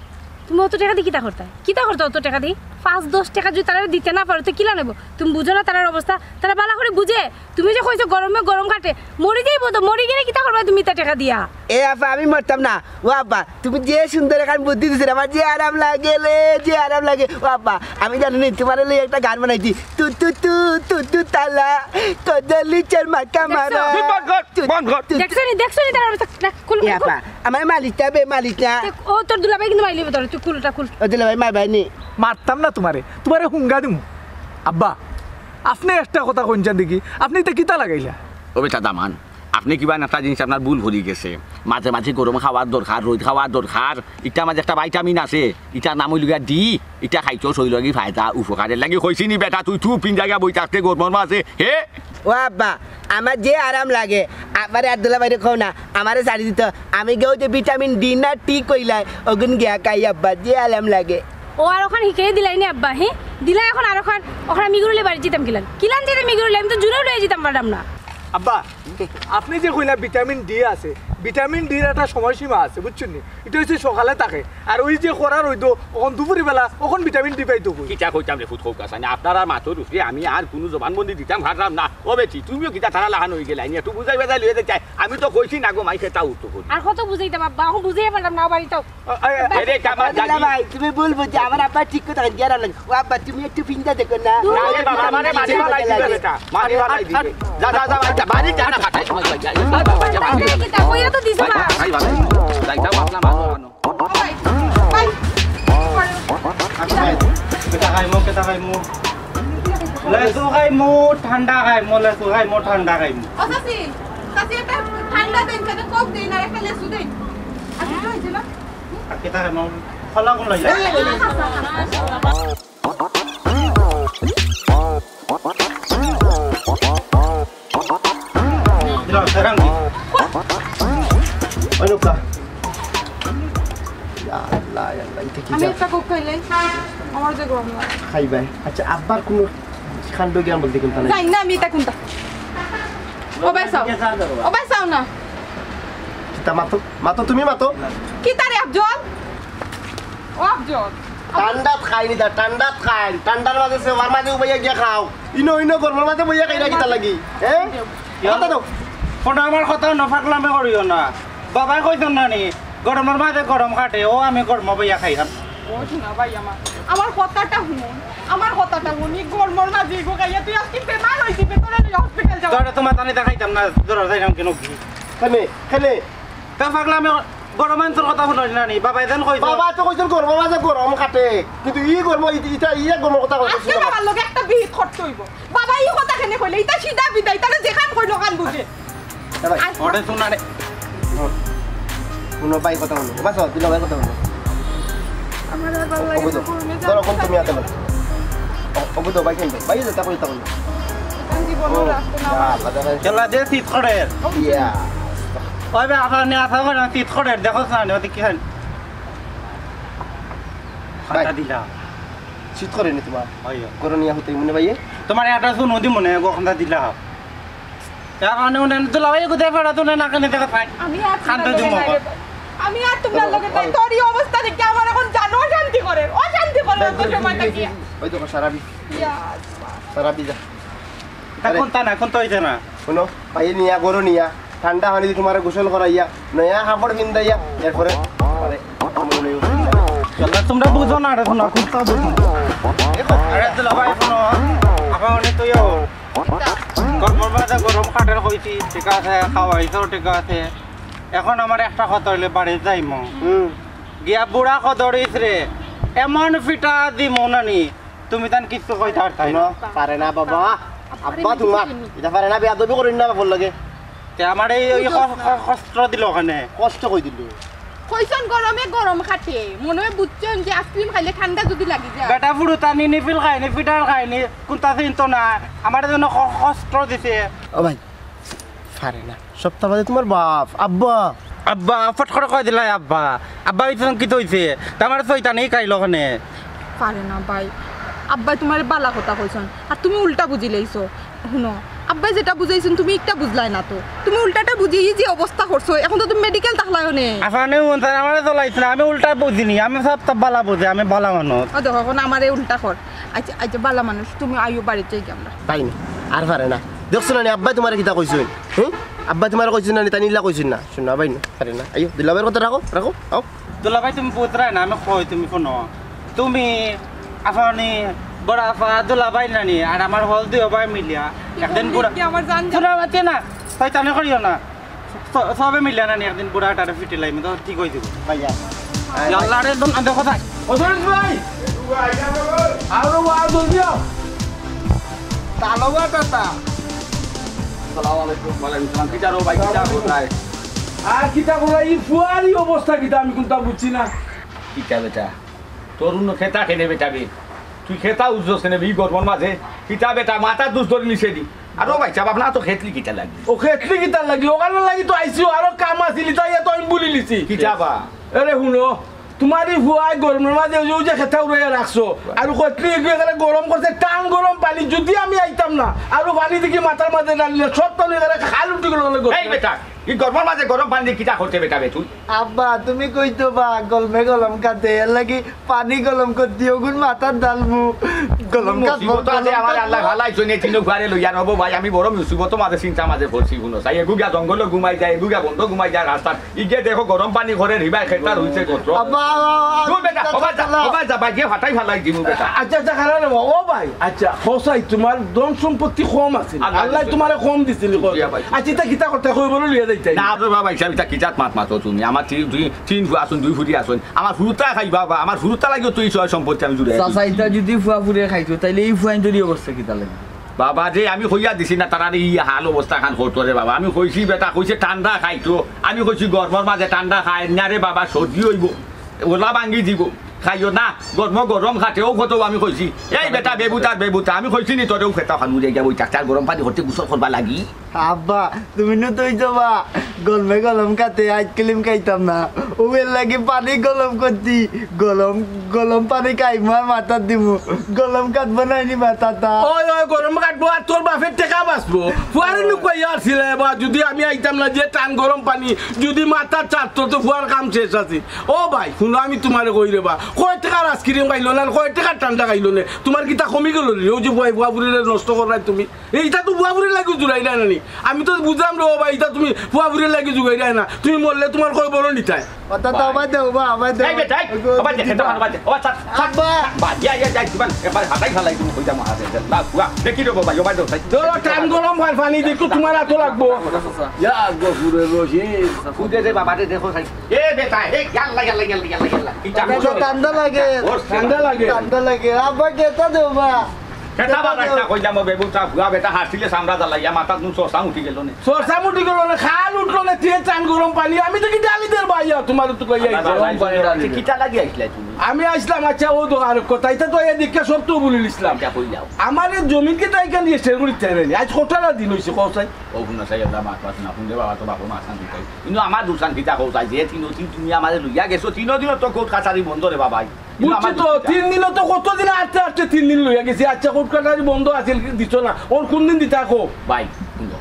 তুমি অত টেকা দি কিতা করতায়? কিতা করতায় অত টেকা দি? পাঁচ দশ টেকা যুদি তারারে দিতে না পারো, তে কিলা নেবো? তুমি বুঝো না তারার অবস্থা? তারা বালা করি বুঝে? তুমি যে কইছো গরমে গরম খাটে, মরি যাইবো তো, মরি গেলে কিতা করবায় তুমি ইতা টেকা দিয়া? এ আব্বা, আমি মরতাম না। ও আব্বা, তুমি যে সুন্দর এখান বুদ্ধি দিছো রে, আমার যে আরাম লাগে রে, যে আরাম লাগে। ও আব্বা, আমি জানি নি, তুমারে লইয়া একটা গান বানাইছি। তু তু তু, তু তু তালা, কদলি চর মাকা মারা। তুই বন্ধ কর, তু, বন্ধ কর। তু, তু। দেখছো নি, দেখছো নি তার অবস্থা? না, খুল, এ খুল। আব্বা, আমার মালিশটা বে, মালিশটা। দেখ, ও তোর দুলাভাই কিন্তু মাইলিবো তোর, তুই খুলটা খুল। ও দুলাভাই, মারবায় নি? মারতাম না তুমারে, তুমারে হুঙ্গা দিমু। আব্বা, আপনে একটা কথা কইনছান দেখি, আপনে ইতা কিতা লাগাইলা? ও বেটা দামান, আপনে কিবা একটা জিনিস আপনার ভুল করি গেছে। মাঝে মাঝে গরম খাওয়ার দরকার, রইদ খাওয়ার দরকার। ইটার মাঝে একটা ভিটামিন আছে, ইটার নাম অইলো গিয়া ডি। ইটা খাইতো শরীলর লাগি ফায়দা, উপকারর লাগি। কইছি নি বেটা, তুই চুপ ফিন্দা গিয়া বই থাকতে গরমর মাঝে, হে? ও আব্বা, আমার যে আরাম লাগে, আব্বারে আর দুলাভাইরে কও না, আমারে ছাড়ি দিতো। আমি গিয়া অউ যে ভিটামিন ডি না টি কইলায়, অগুন গিয়া খাই আব্বা, যে আরাম লাগে। ও আর অখান হিকাই দিলাই নি আব্বা, হি? দিলাই অখন আর অখান, অখন আমি ইগুরে লইয়া বাড়িত যিতাম কিলান? কিলান যাইতাম ইগুরে লইয়া, আমি তো জুরেও লইয়া যিতাম পারতাম না। আব্বা, আপনে যে কইলা ভিটামিন ডি আছে, ভিটামিন ডির একটা সময়সীমা আছে, বুঝছইন নি? ইটা অইছে সকালে থাকে, আর অউ যে খরা রইদো, অখন দুপুরি বেলা, অখন ভিটামিন ডি পাইতো কই? কিতা কইতাম রে ফুত কউক আছানি, আপনারার মাতর উপরে আমি আর কুনু জবানবন্দি দিতাম পারলাম না। ও বেটি, তুমিও কিতা তারার লাখান অইগেলায় নি, একটু বুঝাই বাজাই লইয়া যাইতায়। আমি তো কইছি না গো মাই, খেতা উঠতো করি। আর কত বুঝাইতাম আব্বা, অখন বুঝাইয়া পারলাম না বাড়িত। এরে, কামা ও দুলাভাই, তুমি ভুল বুঝছো, আমার আব্বা ঠিক কথা কইন, গিয়া রান্না। ও আব্বা, তুমি একটু ফিন্দা দেখো না। না রে বাবা, আমারে মারি ফালাই দিবে বেটা, মারি ফালাই দিবে। যা, যা, যা, যা, বাড়ি যা না, ফাটাই। আব্বা, তাই কিতা কইয়া তো দিছো না। ভাই, ভাই, যাই, যাও, আপনার মা, মা, মা। ভাই, ভাই। কিতা খাইমু, কিতা খাইমু? লেসু খাইমু, ঠান্ডা খাইমু, লেসু খাইমু, ঠান্ডা খাইমু। ও চাচি, চাচি একটা ঠান্ডা দেইন, সাথে কোক দেইন আর একটা লেসু দেইন। আচ্ছা, কি হইছে না? আর কিতা খাইমু? কলা কোন লইলা? দিলাম, সেরাম দি। ওই লোকটা। ইয়া আল্লাহ, ইয়া আল্লাহ, ইটা কি আমি যা-, একটা কোক খাইলে আমার যে গরম লাগে। খাইবায়। আচ্ছা, আব্বার কুনু কাণ্ড জ্ঞান বলতে কুনটা নাই? জানি না আমি ইটা কুনটা। ও ভাই চাও। ও ভাই চাও না। কিতা মাতো? মাতো, তুমি মাতো। কিতা রে আফজল? ও আফজল। ঠান্ডাত খাইনি দা, ঠান্ডাত খাইন। ঠান্ডার মাঝে সেবার মাঝে উবাইয়া গিয়া খাও। ইনো, ইনো গরমর মাঝে বইয়া খাইরা কিতা লাগি? হ্যাঁ? কথা দাও। হুনো, আমার কথা হুনো, ফাগলামি করিও না। বাবায় কইছইন না নি, গরমর মাঝে গরম খাটে, অউ আমি গরমো বইয়া খাইরাম। ও শোনা ভাই আমার, আমার কথাটা হুন, আমার কথাটা হুন, ই গরমর মাঝে ইগু খাইয়া তুই আজকে বেমার অইযিবে, তোরে লইয়া হসপিটাল যাওয়া। তোরে তো মাথা নি দেখাইতাম না, ধরো যাইরাম কেনে কি? কেনে, কেনে? তা ফাগলামি, গরম মানষর কথা হুনস না নি? বাবায় যেন কইছইন। বাবায় তো কইছইন গরমর মাঝে গরম খাটে, কিন্তু ই গরম, ই-, ইটা, ই এক গরমর কথা কইছইন আজকে না। বাবার লগে একটা বিহিত করতে অইবো। বাবায় ই কথা কেনে কইলে? ইটা সিধা বিধা, ইটারে যেখান কইলো অখান বুঝে। এ ভাই। আর ওরে শোনা রে। হুনো। হুনো ভাই কথা হুনো। বাস, দিল ভাই কথা হুনো। আমার আর ভালো লাগে না, অবুঝ। গরমে ধরো, কোন তুমি আতে লো। অবুঝ ভাই কিন্তু। ভাই যেটা কই তা কই। আমি জীবনও ও, রাখতো না। না, বাধা নাই। খেলা দে শীত করে। ইয়া। ওই বে, আপনার নিয়ে আসা করে, শীত করে, দেখো না, ওতে কি হয়? ভাই। খাতা দিলা। শীত করে নি তোমার? হয়। গরম ইয়া হতে মনে ভাইয়ে? তোমার একটা শুনো দি মনে, গো খাতা দিলা। তার মানে উনি তো লাগাই কোথায় ফেরা তো না, না কেন দেখা পাই। আমি আর খান তো তোমরা দিমো। লগে নাই রে ভাই। আমি আর তোমরা লগে নাই। তোর এই অবস্থা দেখে আমার এখন জানো অশান্তি করে, অশান্তি করে অত সময় থাকিয়া। ওই দেখো সারাবি। ইয়া। সারাবি যা। তা আরে। কোনটা না, কোনটা হইছে না? হুনো, ভাই নিয়া, গরু নিয়া, ঠান্ডা পানি দি তোমারে গোসল করাইয়া, নয়া কাপড় পিন্দাইয়া, এরপরে আরে, আল্লাহ, তোমরা বুঝো না, রে, শোনো, কুত্তা বুঝো না। আরে, দুলা ভাই, শোনো, আমার অনেক তো ইয়ে, গরমর মাঝে গরম কাঠের কইছি, ঠিক আছে, খাওয়াইছো, ঠিক আছে। এখন আমার একটা কথা হইলে বাড়ি যাইমু। হুম। গিয়া বুড়া কদরিস রে, এমন ফিটা দিমু নানি, তুমি তান কিচ্ছু কইতে পারতাই না। শোনো, পারে না বাবা, আব্বা তোমার, এটা পারে না, বেয়াদবি করিন না বাবার লগে। তে আমার এই, এই ক-, ক-, কষ্ট দিল ওখানে। কষ্ট কই দিল? কইছন গরমে গরম খাটে, মনে হয় বুঝছন যে আইসক্রিম খাইলে ঠান্ডা যদি লাগি যায়। বেটা ফুরুতা নি, নিফিল খায়নি, ফিটার খায়নি, কোনটা চিনতো না, আমার জন্য ক-, কষ্ট দিছে। ও ভাই, পারে না। সপ্তাহ বাদে তোমার বাপ, আব্বা। আব্বা, ফট করে কই দিলাই আব্বা। আব্বা, ওই তখন কিতা অইছে? তা আমার শয়তানি খাইল ওখানে। পারে না ভাই, আব্বায় তোমারে বালা কথা কইছন, আর তুমি উল্টা বুঝিলাইছো। হুনো, আব্বায় যেটা বুঝাইছন তুমি একটা বুঝলায় না তো, তুমি উল্টাটা বুঝি এই যে অবস্থা করছো, এখন তো তুমি মেডিকেল দেখাইলায় নে। আফানে মন তার আমারে চলাইছ না, আমি উল্টা বুঝিনি, আমি সব তো বালা বুঝি, আমি বালা মানুষ। ও দেখো, এখন আমারে উল্টা কর। আচ্ছা, আচ্ছা, বালা মানুষ, তুমি আইও, বাড়িত যাই আমরা। পাই না, আর পারে না। দেখছো না নি, আব্বায় তোমারে কিতা কইছইন? হুম? আব্বায় তোমারে কইছইন না নি, তাইন ইলা কইছইন না। শুনো, পাই না, পারে না। আইও, দুলাভাইর কথা রাখো, রাখো, আও। দুলাভাই, তুমি বুঝরায় না, আমি কই, তুমি হুনো। তুমি, আফানি, বড় আফা, দুলাভাই নানি, আর আমার হল দুই ভাই মিলিয়া, একদিন বুড়া, কি আমার জান যাবে? শোনা মাতে না, শয়তানি করিও না। স-, সবে মিলিয়া নানি, একদিন বুড়া এটারে ফিটিলাইমু, তো ঠিক অই যাইবো। ভাইয়া। আল্লাহ রে, দম, দেখো তাই। ও সুরেশ ভাই, আরো ওয়া জলদি আও। তালবা টাটা। আসসালামু আলাইকুম। ওয়ালাইকুম সালাম। কিতা রো ভাই, কিতা কোথায়? আর কিতা করা, ই ফুয়ারি অবস্থা কিতা, আমি কোনটা বুঝছি না। কিতা বেটা? তোর অন্য খেতা খেনে বেটা বে। তুই খেতা উঠছস কেনে বে, ই গরমর মাঝে? কিতা বেটা, মাথার দুষ ধরিলিছে নি? আর ও ভাই সাহেব, আপনার তো খেতলি কিতা লাগি? ও খেতলি কিতা লাগি? ওখানে লাগি তো আইছি, আরো কাম আছিল, তাই তো আমি ভুলিলিছি। কিতা বা? আরে হুনো, তোমার ই ফুয়ায় গরমর মাঝে ওই যে, ওই যে খেতা উড়াইয়া রাখছো, আর খেতলি এগুলো এখানে গরম করছে, টান গরম পানি, যদি আমি আইতাম না, আর পানি দেখি মাথার মাঝে ডালিলে, সব তো এখানে খাল উঠি গেল। এই বেটা, ই গরমর মাঝে গরম পানি দিয়া কিতা করতে বেটা বে তুই? আব্বা, তুমি কইতো বা, গলমে গলম কাটে, এর লাগি পানি গলম কর দিও, গুন মাথার ডালমু। গলম কাটবো, মুসিবত আছে, গলম আমার আল্লাহ কাটবো। ভালাই শুনে তিনো ঘরে লইয়া নবো ভাই, আমি বড় মুসিবত মাঝে চিন্তা মাঝে পড়ছি, হুনো। চাই এগুগা জঙ্গলে ঘুমাই যায়, এগুগা বন্ধ ঘুমাই যায় রাস্তাত। ইগে দেখো গরম পানি করে রিবাই খেতার হইছে গোত্র। আব্বা, আব্বা, আব্বা, দূর বেটা, আব্বা, ওবা যা, আব্বা। ওবা যা, বাইকে ফাটাই ফালাই দিমু বেটা। আচ্ছা, আচ্ছা, খারাপ না, ও ভাই, আচ্ছা, হোসাই, তোমার ধন সম্পত্তি কম আছে। আল্লাহ আল্লাহ দিছে। তোমারে কম দিছিল, কম। জি, ভাই। আচ্ছা, ইতা কিতা করতে কই বলো লইয়া যাইতাই? না, রে বাবা, হিসাব ইতা কিতাত মাত মাতো তুমি। আমার তিন, দুই, তিন ফুয়া আছইন, দুই ফুরি আছইন। আমার হুরুতা খাই বাবা, আমার হুরুতা লাগিও তুই সয় সম্পত্তি আমি জুড়ে চাচা, ইতা যদি ফুয়া ফুরে খাইতো, তাইলে এই ফুয়াইন তোর অবস্থা কিতা লাগে? বাবা যে আমি কইয়া দিছি না, তারারে ই হাল অবস্থা খান করতো রে বাবা। আমি কইছি বেটা, কইছে ঠান্ডা খাইতো। আমি কইছি গরমর মাঝে ঠান্ডা খায় না রে বাবা, সর্দি অইবো, ওলা ভাঙ্গি দিবো, খাইও না, গরম গরম খাটেও কত আমি কইছি। এই বেটা বেবুতার বেবুতা, আমি কইছি নি তোরেও খেতা খানু রে গিয়া ওই ডাক্তার গরম পানি করতে গোসল করবা লাগি। আব্বা, তুমি নু তুই তো বা, গলমে গলম খাতে আইসক্রিম খাইতাম না, ওর লাগি পানি গলম করতি, গলম গলম পানি খাইমু আর মাথাত দিমু, গলম কাটবো না নি মাথাটা। ওই, ওই, গরম কাটবো আর তোর বাপের টেকা বাঁচবো। ফুয়ারে নু কইয়া আসিলে বা, যদি আমি আইতাম না, যে টান গরম পানি, যদি মাথার চাটতো, তো ফুয়ার কাম শেষ আছে। ও ভাই, হুনো, আমি তোমারে কই রে বা, কয় টেকার আইসক্রিম খাইলো না, কয় টেকার ঠান্ডা খাইলো না, তোমার কিতা কমি গেল রে? ওই যে ফুয়া, ফুয়া ফুরিরে নষ্ট করলাই তুমি। এইটা তো ফুয়া ফুরির লাগি জুড়াই না নি। আমি তো বুঝলাম রে, ও ভাই, ইটা তুমি ফুয়া ফুরির লাগি জুগাইরায় না। তুমি মরলে তোমার কবরও নিতায়। ওটা তো আবার দেও, বা, আবার দেও। এই বেটা, এই, ওই গো, আবার দেখে, দেখো। আবার দেখে, আবার থাক, থাক, আব্বা। থাক, বাদ দিয়া, ইয়া, যাই, জীবন, একবার হাতাই ফালাই তুমি, কইতা মহাদেব, আল্লাহ, ফুয়া, দেখি রে বাবা, আবার দেও, তাই। ধরো, টান গরম পানি, পানি, দেখো, তোমার আতো লাগবো। ইয়া, গফুরের রশিদ। খুদে রে বাবা রে, দেখো, তাই। এ বেটা, এ, ইয়াল্লা, ইয়াল্লা, ইয়াল্লা, ইয়াল্লা, ইয়াল্লা। ইটা এটা তো ঠান্ডা লাগে। ওর ঠান্ডা লাগে। ঠান্ডা লাগে। আব্বা, গেতা দেও, বা। খেতা বাজাইছ না, কইলাম, ও বেবুতা, ফুয়া বেটা হাসিলে চামড়া জ্বালাইয়া, মাথাত নু চশমা উঠি গেল নে। চশমা উঠি গেল নে, খাল উঠলো নে, তিয়ে টান গরম পানি, আমি তো কি ডালি দের ভাইয়া, তোমার তো কইয়া আইছে। গরম পানি ডালি দে। কিতা লাগি আইছলায় তুমি? আমি আইছলাম, আচ্ছা, ও তো আর কথা, ইটা তো এই দিকে সব তো বলিলিছলাম। ইটা কইলাও। আমার এই জমিন কি তাই কেন রেজিস্টার করি চাই না? আজ কতটা দিন হইছে, কও চাই? ও হুনো চাই, আল্লাহ মাত মাত না, হুনলে বাবা তো বাপর মা শান্তি পাই। কিন্তু আমার দুঃখ শান্তি তা কও চাই, যে তিন দিন তুমি আমারে লইয়া গেছো, তিন দিনও তো কোর্ট কাছারি বন্ধ রে বাবা। বুঝছি তো, তিন দিনও তো কতদিন আটতে আটতে তিন দিন লইয়া গেছি। আচ্ছা, কোর্ট কাছারি বন্ধ আছিল, দিত না। ওর কোন দিন দিতা কও? ভাই, হুনো,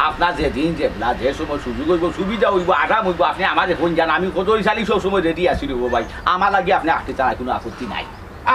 আপনার যেদিন যেবলা, যে সময় সুযোগ অইবো, সুবিধা অইবো, আরাম অইবো, আপনে আমারে ফোন দেন, আমি কত ইসালি সব সময় রেডি আছি রে গো ভাই। আমার লাগি আপনে আটতে চান, কোনো আপত্তি নাই।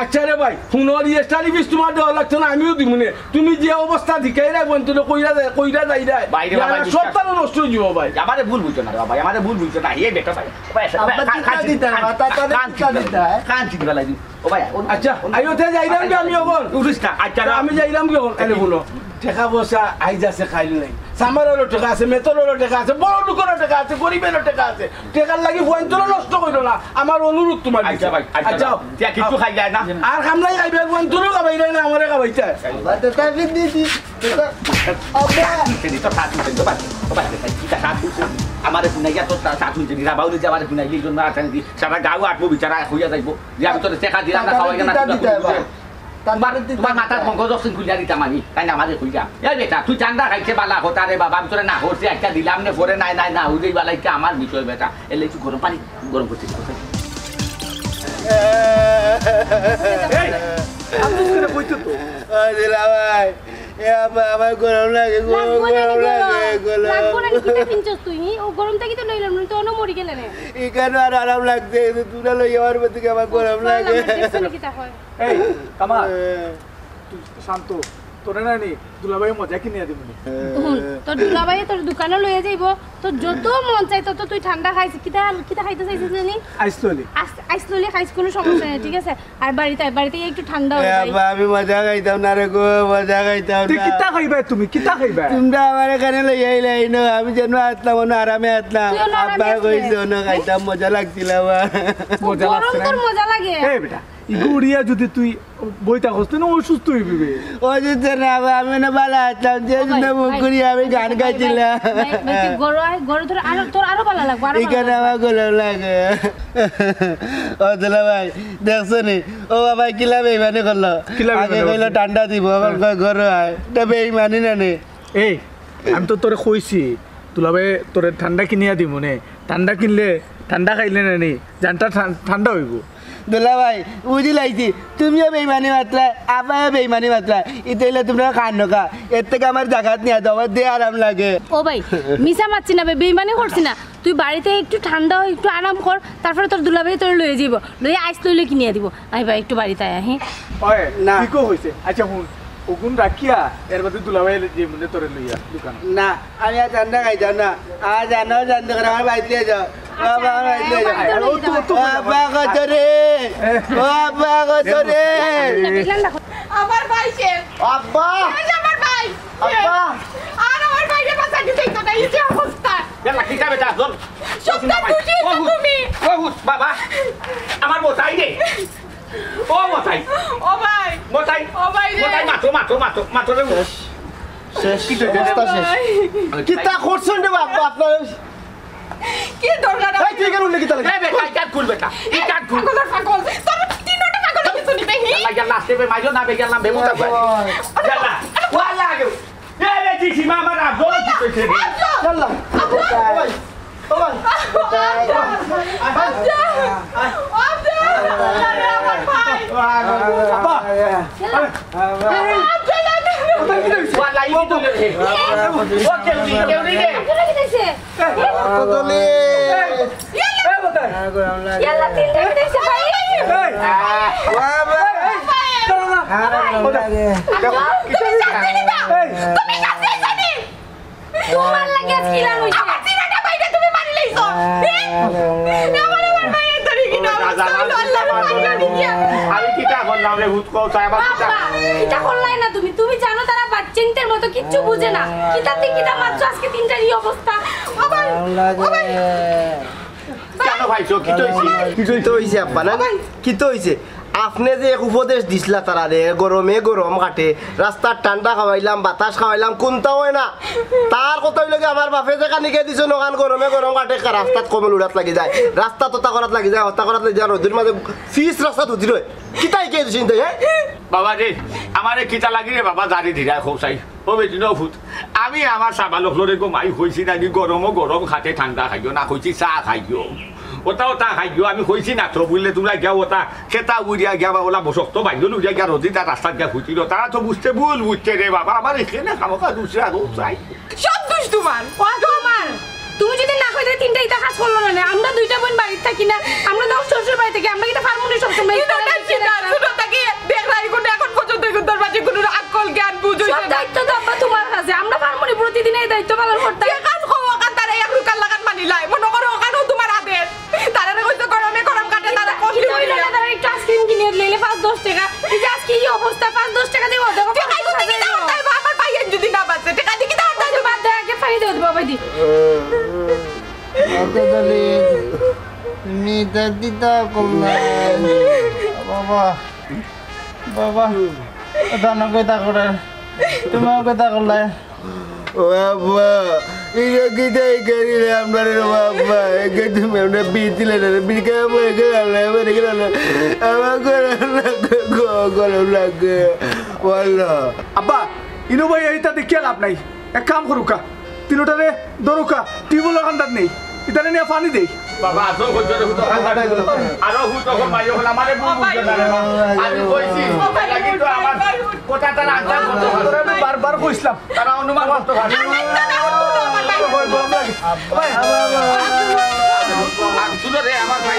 আচ্ছা রে ভাই, হুনো, রেজিস্টারি ফিস তোমার দেওয়া লাগতো না, আমিও দিমু নে। তুমি যে অবস্থা দিকাই রায়, বন্ধ তো কইরা যায়, কইরা যাই রায়। বাইরে বাবা, ইয়ারা সব তারা নষ্ট হয়ে যাবো ভাই। আমারে ভুল বুঝছো না রে বাবা, আমারে ভুল বুঝছো না। এ বেটা ভাই, ও ভাই, আব্বা, খান, দিতা খান, দিতা, খান, মাথা তাতে খান, দিতা দিতা। খান, খান, খান, খান, ও ভাই, ও, আচ্ছা, আইও তে যাইলাম কি আমি এখন? উঠিস না, আচ্ছা, আমি যাইলাম কি এখন? আরে বলো, টেকা পয়সা আইজ আছে, খাইল নাই। আমারও টেকা আছে, মেতরও টেকা আছে, বড় লোকেরও টেকা আছে, গরিবেরও টেকা আছে। টেকার লাগি ফুয়াইন্তরে নষ্ট করিও না, আমার অনুরোধ তুমার আচ্ছা ভাই, আচ্ছা আচ্ছা। ভাই। তে কিচ্ছু খাইলায় না? আর কামলাই খাইবে, ফুয়াইন্তরেও খাবাইরায় না, আমারে খাবাইতায়। আব্বা, তো তাবিজ দিছি। তো তা-, আব্বা। তুই তো সাত হইছে, তো বাদ দে, তো বাদ দে, ভাই, কিতা সাত হইছে? আমারে হুনাইয়া তোর সাত হইছে নি? রাবাউলে যে আমারে হুনাইলি, এই জন্য আছেন কি? সারা গাঁও আটবো বিচারা হইয়া যাইবো। যে আমি তোরে টেকা দিলাম না, খাওয়াইলাম না, কিতা দিতে হয় বা? তুমার, তুমার মাথাত মগজ অকশন খুলিয়া দিতাম আমি, তাইন আমারে কইলা। এই বেটা, তুই ঠান্ডা খাইছে বালা কথা রে বাবা, আমি তোরে না করছি, একটা দিলাম নে, পরে নাই, নাই, না, হুদেই বালা, একটা আমার বিষয় বেটা। এলে একটু গরম পানি, গরম করতে দিতে হবে। এই, আমি তো এখানে বইতে তো। ও দিলা ভাই, এ আব্বা, আমার গরম লাগে গো, লাগবো না নি গরম লাগে, গরম। লাগবো না নি, কিতা পিনছস তুই? ও গরম থাকি তো লইলাম না, তো অনো মরি গেলে নে। এখানে আর আরাম লাগছে, কিন্তু তুরা লই আমার মধ্যে আমার গরম লাগে। দেখছো নি কিতা হয়? এই, কামাল, এ। তুই শান্ত, তোরে না নি, দুলাভাই মজা কিনিয়া দিমু নি। হুন, তোর দুলাভাই তোর দোকানো লইয়া যাইবো, তোর যত মন চায় তত তুই ঠান্ডা খাইস, কিতা, কিতা খাইতে চাইছিস জানি? আইস ললি। আইস, আইস ললি খাইস, কোনো সমস্যা নাই, ঠিক আছে? আর বাড়িতে আয়, বাড়িতে একটু ঠান্ডা হয়ে এ যায়। আব্বা, আমি মজা খাইতাম না রে গো, মজা খাইতাম তুই না। কিতা খাইবায় তুমি? কিতা খাইবায়? তোমরা আমার এখানে লইয়া আইলে আইনো, আমি যেন আসলাম, অনো আরামে আসলাম। তুই অনো আরামে আব্বা আসলে। কইছে, অনো খাইতাম, মজা লাগছিল আমার। ও, মজা গরম লাগছে না? তোর মজা লাগে? এ বেটা, ইগু উড়িয়া যদি তুই বইতা কষ্ট না, অসুস্থ হইবি বে। অসুস্থ না, আব্বা, আমি না ভালা আসলাম, যে ও ভাই, জন্য মুখ ভাই, করি আমি গান ভাই, ভাই, গাইছিলাম। ভাই, ভাই, তুই গরো আয়, গরো তোর আরো, তোর আরো ভালা লাগবো, আরো ভালা এখানে লাগবো। আমার গরম লাগে। ও দুলা ভাই, দেখছো নি? ও বাবা, কিলা বেইমানি করলো। কিলা বেইমানি আগে কইলো করলো? ঠান্ডা দিব, এখন কয় গরো আয়। এটা বেইমানি না নি? এই, আমি তো তোরে কইছি, দুলাভাই তোরে ঠান্ডা কিনিয়া দিমু নে। ঠান্ডা কিনলে, ঠান্ডা খাইলে না নি, জানটা ঠান-, ঠান্ডা হইব। দুলা ভাই, বুঝি লাইছি, তুমিও বেইমানি মাতরায়, আব্বায়ও বেইমানি মাতরায়। ইতে হইলে তোমরা খান নকা, এর থেকে আমার জাগাত নিয়ে দাও, আমার দে আরাম লাগে। ও ভাই, মিছা মাতছি না ভাই, বেইমানি করছি না। তুই বাড়িতে একটু ঠান্ডা হ, একটু আরাম কর, তারপরে তোর দুলাভাই তোরে লইয়া যাইব, লইয়া আইস লইলে কিনিয়া দিব। আই ভাই, একটু বাড়িতে আয়, হ্যাঁ? ওই, না। ঠিকও হইছে। আচ্ছা, হুন, ওগুন রাখিয়া এর বাদে দুলাভাই যে মনে তোরে লইয়া দোকান। না, আমি আর ঠান্ডা খাইতাম না। আর জানো, জানতে করে আমার বাড়িতে যাও। বাবা, আমার বাড়িতে যাও। আরে, ও তো, ও তো বাবা কত রে? এ। বাবা কত রে? আমার ভাই শেষ। আব্বা। শেষ আমার ভাই। আব্বা। আর আমার ভাইরে বাঁচাইতে চাইতো না, এই যে অবস্থা। বেটা, কিতা বেটা, ধর। সবটা বুঝিয়ে তো তুমি। ও হুত, বাবা। আমার মশাই রে। ও মশাই। ও ভাই। মশাই। ও ভাই রে। মশাই, মাতো, মাতো, মাতো, মাতো রে। শেষ, শেষ, কি অবস্থা শেষ। ভাই। কিতা করছেন রে বাবা, আপনার? কি দরকার? এই, তুই কেন উঠলে কিতা লাগে? এই বেটা, এই কান খুল বেটা, এই কান খুল। পাগল আর পাগল। তোর তিনটা পাগল হয়ে গেছে নি, বেহি? আল্লাহ, আল্লাহ, আসতে বে, মাইলো না, বে, আল্লাহ, বেবু তা ভাই। ইয়াল্লা, ওয়াল্লাহ আগে। এ রে, কি সীমা আমার আব্দুল কি কইছে রে? ইয়াল্লা। ও ভাই, ও ভাই। আব্বা! আব্বা! আরে আমার ভাই! আব্বা! আব্বা! ওয়াল্লাহ, ই তো রে। ও কেউ নেই, কেউ নেই রে। আব্বা! ইয়াল্লা, তিনটা কি দেখছে ভাই? এই! আহ! বাবা! এই! দাঁড়া না। আব্বা! তুমি শাস্তি দিবা! এই! তুমি শাস্তি দিবা! তোমার লাগি আজকে ইলান হইছে। আমার সিনাটা বাইরে তুমি মারি লাইছো। এ? আমার, আমার ভাইয়ের ধরে কিনা অবস্থা হইলো, আল্লাহ, আমার ভাই ধরে কিনা। আমি কিতা করলাম রে, ভূত কও, তাই আমার কিতা? বাবা, কিতা করলাই না তুমি? তুমি জানো তারা বাচ্চাইন্তের মতো কিচ্ছু বুঝে না। কিতা তে কিতা মারছো আজকে তিনটার এই অবস্থা? ও ভাই, ও ভাই। কেন ভাই, চোখ কিতা হইছে? কিতা হইছে আব্বা না? ও ভাই। কিতা হইছে? আপনে যে এক উপদেশ দিছলা তারারে, গরমে গরম কাটে, রাস্তার ঠান্ডা খাওয়াইলাম, বাতাস খাওয়াইলাম, কুন্তা অয় না। তার কথা অইলো কি, আমার বাপে যেখান হিকাই দিছইন, অখান গরমে গরম কাটে, কা-, রাস্তাত কমল উড়াত লাগি যায়, রাস্তাত হতা করাত লাগি যায়, হতা করাত লাগি যায়, রোদর মাঝে ফিস রাস্তাত উঠি রয়। কিতা হিকাই দিছইন তাই, হ্যাঁ? বাবা রে, আমারে কিতা লাগি রে বাবা, জারি দিরায় খোসাই। ও বেটি, ও ফুত, আমি আমার সাবালক লরে গো মাই কইছি না নি, গরমও গরম খাটে ঠান্ডা খাইও না, কইছি চা খাইও। ওটা ওটা খাইও, আমি কইছি না তো, বুঝলে তোমরা গিয়া ওটা খেতা উড়িয়া গিয়া বা ওলা বসক্ত বাইন্দল উড়িয়া গিয়া রোদি তার রাস্তাত গিয়া ফুটিল, তারা তো বুঝতে ভুল বুঝছে রে বাবা, আমার এখানে খামোখা দুসরা রোগ চাই। সব দোষ তোমার। ও তোমার। তুমি যদি না কইতে তিনটা ইতা কাজ করলো না, না, আমরা দুইটা বোন বাড়িত থাকি না, আমরা তো শ্বশুর বাড়ি থাকি, আমরা কিতা পারমু নি সব সময়? ছোট থাকি এখন পর্যন্ত এখন তোর মাঝে কোনো আক্কল জ্ঞান বুঝ হইছে সব না। দায়িত্ব তো আব্বা তোমার কাছে, আমরা পারমু নি প্রতিদিন এই দায়িত্ব পালন করতে? যে কাজ কও, ওখান তারা এক রুকার লাগান মানি লাই, মনে করো ওখানেও তোমার আদেশ। তারা কইছো গরমে গরম কাটে, তারা কফি কিতা হইলো না, তারা একটু আইসক্রিম কিনে লইলে পাঁচ দশ টাকা, এই যে আজকে এই অবস্থা, পাঁচ দশ টাকা দিয়ে অর্ধেক টেকা দিয়ে কিতা করতে হইব? আমার ভাইয়ের যদি না বাঁচে, টেকা দিয়ে কিতা করতে হইব? বাদ দে, আগে আতে দলিল, তুমি ইতা দিতা করলাই। বাবা, বাবা, দানো কইতা করে, তুমিও কইতা করলাই। ও আব্বা, ইগো কিতা ইকারিলে আমরারে রে বাবা, একে তুমি আমরা বিড়ি দিলে না রে, বিড়ি খাওয়া মরে গেল না, মরে গেল না। আমার গরম লাগে, গ-, গরম লাগে। ওয়াল্লাহ। আব্বা, ইনু ভাই, এইটা দেখিয়া লাভ নাই। এক কাম করুকা, তিনোটারে ধরুকা, টিউবওয়েলর কান্দাত নেই। ইতারে নিয়া পানি দেই। বাবা, আজও হুজুর হুজুর আরো হুজুর হল, আমারে ভুল বুঝো না রে মা। আমি কইছি, লাগি তো আমার কথাটা আন্দাজ করতে পারো। তোরা আমি বারবার কইছিলাম। তারা অনুমান করতে পারে। ভাই, গরম লাগে। ভাই। আর শুনো রে, আমার ভাই।